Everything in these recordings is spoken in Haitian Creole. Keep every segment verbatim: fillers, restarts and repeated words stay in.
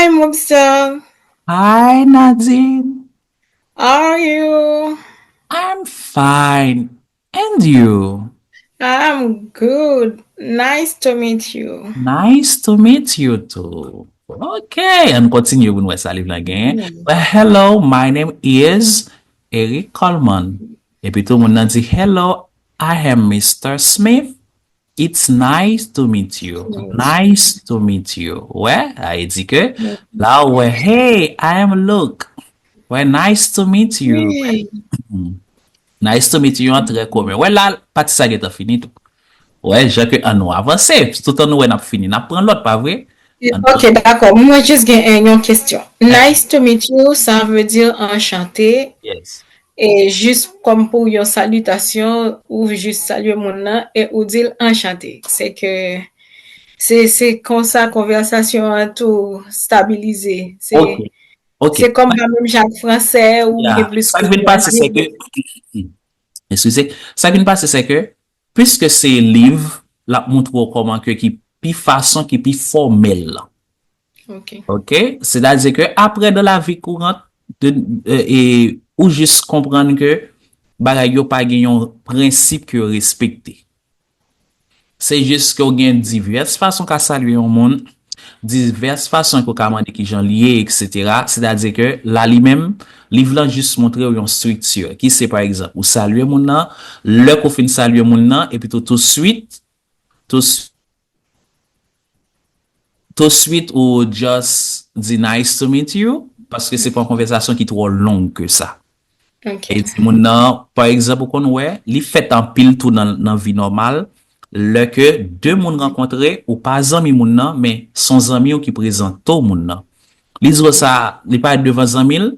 Mobster. Hi, Nadine. How are you? I'm fine. And you? I'm good. Nice to meet you. Nice to meet you too. Ok, ann kontinye pou n wè sa liv la gen. Well, hello, my name is Eric Coleman. Epi tout moun nan di, hello, I am Mister Smith. It's nice to meet you. Nice to meet you. Wè, a e di ke la ou wè, hey, I am Luke. Wè, nice to meet you. Nice to meet you an trè komen. Wè, la pati sa gentan fini tou. Wè, jan ke an nou avanse, toutan nou wè n ap fini, n ap pran lòt, pa vre? Ok, dakò. Mwen jis gen yon kesyon. Nice to meet you, sa vle di anchante. Yes. E jis kòm pou yon salitasyon, ou jis salye moun nan e ou di l anchante. Se ke se se konsa konvèsasyon an tou stabilize. Se Ok. se kòm pa menm jan ak fransè ou gen plis Sa k vin pase, se ke, eskize, sa k vin pase, se ke, piske se liv, l ap montre w kòman ke ki pi fason ki pi fòmèl. Ok. Ok? Sètadi ke apre, dans la vie courante, de, e, e, ou jis konprann ke bagay yo pa gen yon prensip ke yo respekte. Se jis ke w gen divès fason w ka salye yon moun, divès fason ke w ka mande kijan l ye, etsetera. Sètadi ke la li menm, liv lan jis montre w yon estrikti. Ki se, pa egzanp, ou salye moun nan, lè ke w fin salye moun nan, epi tou, touswit, tou, touswit ou just di nice to meet you, paske se pa yon konvèsasyon ki twò long ke sa. Ok. E di moun nan, pa egzanp, ou konn wè, li fèt anpil tou nan, nan vi nòmal, lè ke de moun rankontre, ou pa zanmi moun nan, men se yon zanmi w ki prezante w moun nan. Li di w sa, li parèt devan zanmi l,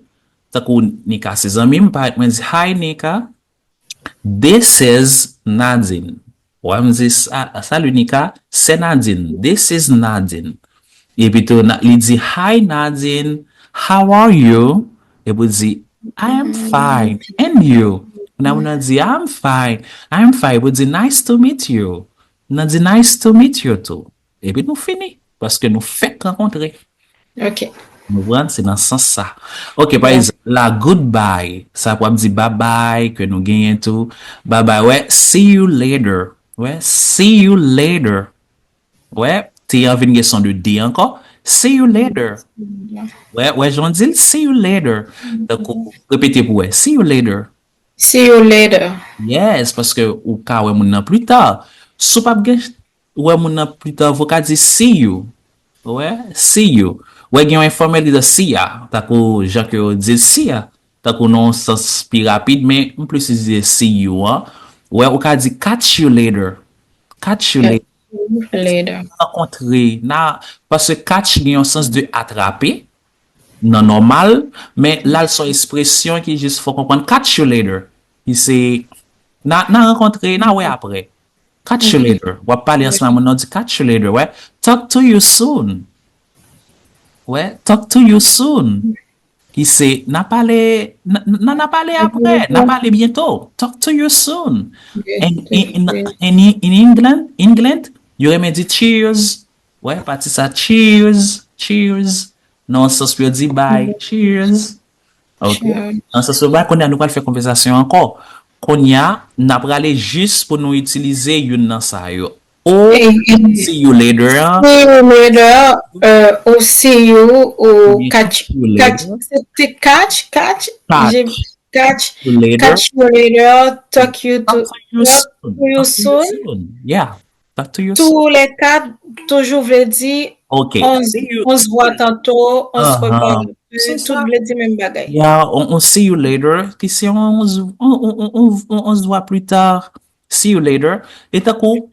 tankou Nika se zanmi m, parèt mwen di, hi Nika, this is Nadine. Wè, m di, sa, salut Nika, c'est Nadine. This is Nadine. Epi tou, na- li di, hi Nadine, how are you? Epi w di, I am fine. And you? Nan moun nan di, I'm fine. I'm fine. Epi w di, nice to meet you. Nan di, nice to meet you too. Epi nou fini. Paske nou fèk rankontre. Ok. Nou konprann? Se nan sans sa. Ok, pa egzanp, la goodbye. Sa w ap di bye bye, ke nou genyen tou. Bye bye. Wè, see you later. Wè, see you later. Wè, T an vin gen son de D ankò. See you later. Wè, wè, jan w di l, see you later. Donk, ou repete pou wè. See you later. See you later. Yes, paske ou ka wè moun nan pli ta. Si w p ap gen wè moun nan pli ta, ou ka di see you. Wè, see you. Wè, gen yon enfòmèl ki di see ya. Tankou jan ke yo di see ya. Tankou nan yon sans pi rapid, men m plis itilize see you an. Wè, ou ka di catch you later. Catch you later. Later. Rankontre. Na, paske catch gen yon sans de atrape, nan nòmal, men la l se yon ekspresyon ki jis fè w konprann catch you later. Ki se, na, na rankontre, na wè apre. Catch you later. W ap pale ansanm ak moun nan, w di catch you later, wè. Talk to you soon. Wè, talk to you soon. Ki se, na pale, na, na, na pale apre, na pale byento. Talk to you soon. And in, in, in, in England, England, yo renmen di cheers. Wè, pati sa, cheers, cheers. Nan yon sans pou yo di bye, cheers. Ok. Nan sans pou yo bye, kounye a nou pral fè konvèsasyon ankò. Kounye a, n ap rale jis pou nou itilize youn nan sa yo. Ou see you later an. See you later, euh, ou see you, ou catch, catch, se catch, catch, catch, catch you later, talk you to, talk to you soon. Yeah. Talk to you soon. Tou lè kat toujou vle di onz vwa tanto, onz fwa pa, tout vle di menm bagay. Yeah, on, on see you later, ki se onz, on, on, on, on, onz vwa pli ta. See you later. E tankou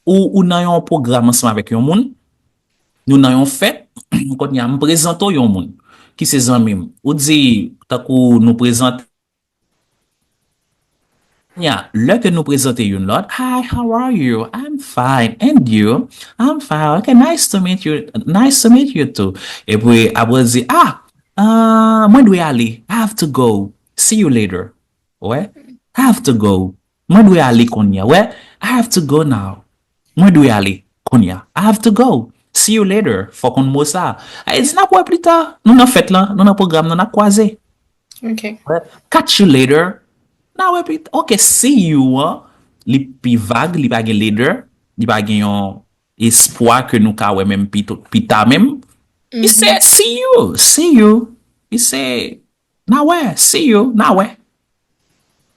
ou, ou nan yon pwogram ansanm avèk yon moun, nou nan yon fèt, kounye a m prezante w yon moun ki se zanmi m. Ou di, tankou nou prezante, kounye a, lè ke nou prezante youn lòt, hi, how are you? I'm fine. And you? I'm fine. Okay, nice to meet you. Nice to meet you too. Epi, apre, ou di, ah, ah, mwen dwe ale. I have to go. See you later. Wè, I have to go. Mwen dwe ale kounye a. Wè, I have to go now. Mwen dwe ale kounye a. I have to go. see you later. Fò konn mo sa. Ay di n ap wè pli ta. Nou nan fèt lan, nou nan pwogram nan, n ap kwaze. Ok. Catch you later. N a wè pli ta. Ok, see you an, li pi vag, li pa gen later, li pa gen yon espwa ke nou ka wè menm pi, pi ta menm. Li se see you, see you. Li se n a wè, see you, n a wè.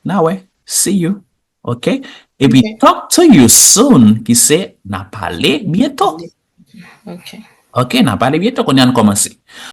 N a wè, see you. Ok? Epi Ok. Talk to you soon, ki se n a pale byento. Ok. Ok, n a pale byento, kounye a n kòmanse.